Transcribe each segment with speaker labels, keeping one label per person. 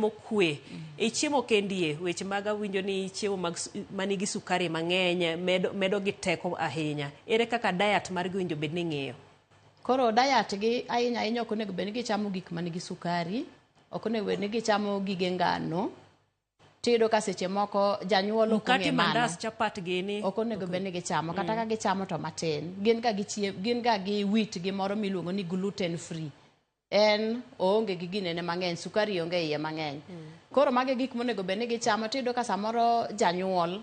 Speaker 1: mokwe. E chiemo kendie, weche mag awinjo ni chiemo mag manigi sukari mang'eny medo gi teko ahinya. Ere kaka diet margi owinjo bed ni ng'iyo?
Speaker 2: Koro diet gi ahinya ahinya ok onego bed ni gichamo gik manigi sukari, ok onego bed ni gichamo gige ngano. Tiyudo ka seche moko janyuol ok
Speaker 1: Mkati,
Speaker 2: ong'e mano.
Speaker 1: Mandas, chapat gini.
Speaker 2: Ok onego bed ni gichamo, kata ka gichamo to matin. Gin ga gi wheat gi moro miluongo ni gluten free. En oonge gi ginene mang'eny, sukari onge iye mang'eny. Koro mago e gik monego bed ni gichamo. Tiyudo ka samoro janyuol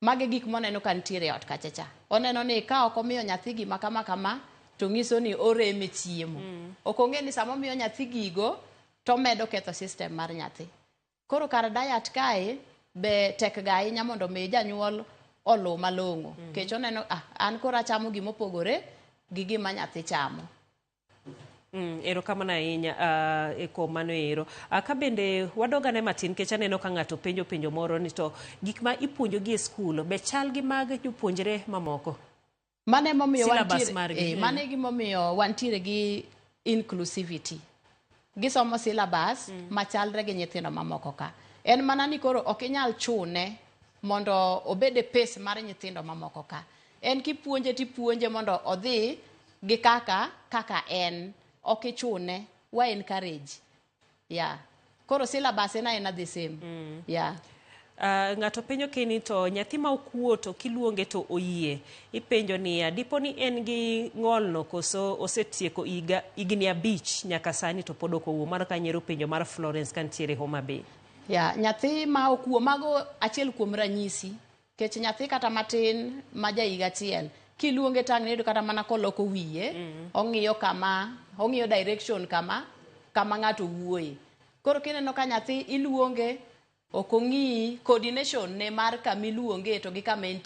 Speaker 2: mago e gik moneno ka nitiere e ot kacha cha. Oneno ni ka ok omiyo nyathi gima kama kama to nyiso ni orem e chiemo. Ok ong'e ni sama omiyo nyathi gigo to omedo ketho system mar nyathi. Koro kar diet kae be tek ga ahinya mondo mi janyuol oluw malong'o. Nikech oneno ah, an koro achamo gimopogore gi gima nyathi chamo.
Speaker 1: Erokamano ahinya e kuom mano ero. Ka bende wadog ane matin nikech aneno ka ng'ato penjo penjo moro ni to gik ma ipuonjogi e skul be chal gi mag jopuonjre mamoko?
Speaker 2: Mano emomiyo
Speaker 1: Syllabus
Speaker 2: wantiere,
Speaker 1: margi.
Speaker 2: Mano e gimomiyo wantiere gi inclusivity. Gisomo syllabus machalre gi nyithindo mamoko ka. En mana ni koro ok inyal chune mondo obed e pace mar nyithindo mamoko ka. En kipuonje tipuonje mondo odhi gi kaka en. Ok ichune, wa encourage. Yeah. Koro syllabus en aena the same. Yeah.
Speaker 1: Ng'ato penjo keni to nyathi ma ok wuo to kiluonge to oyie. Ipenjo niya, dipo ni en gi ng'olno koso osetieko higa higni 5 nyaka sani to pod ok owuo. Mano kanyiero penjo mar Florence kantiere Homa Bay.
Speaker 2: Yeah, nyathi ma ok wuo mago achiel kuom ranyisi. Kech nyathi kata matin ma ja higa 1 kiluonge tang' iyudo kata mana koloko wiye, ong'iyo kama, ong'iyo direction kama ng'ato wuoye. Koro kineno ka nyathi iluonge ok ong'i coordination ne mar kama iluonge to gi kama entie.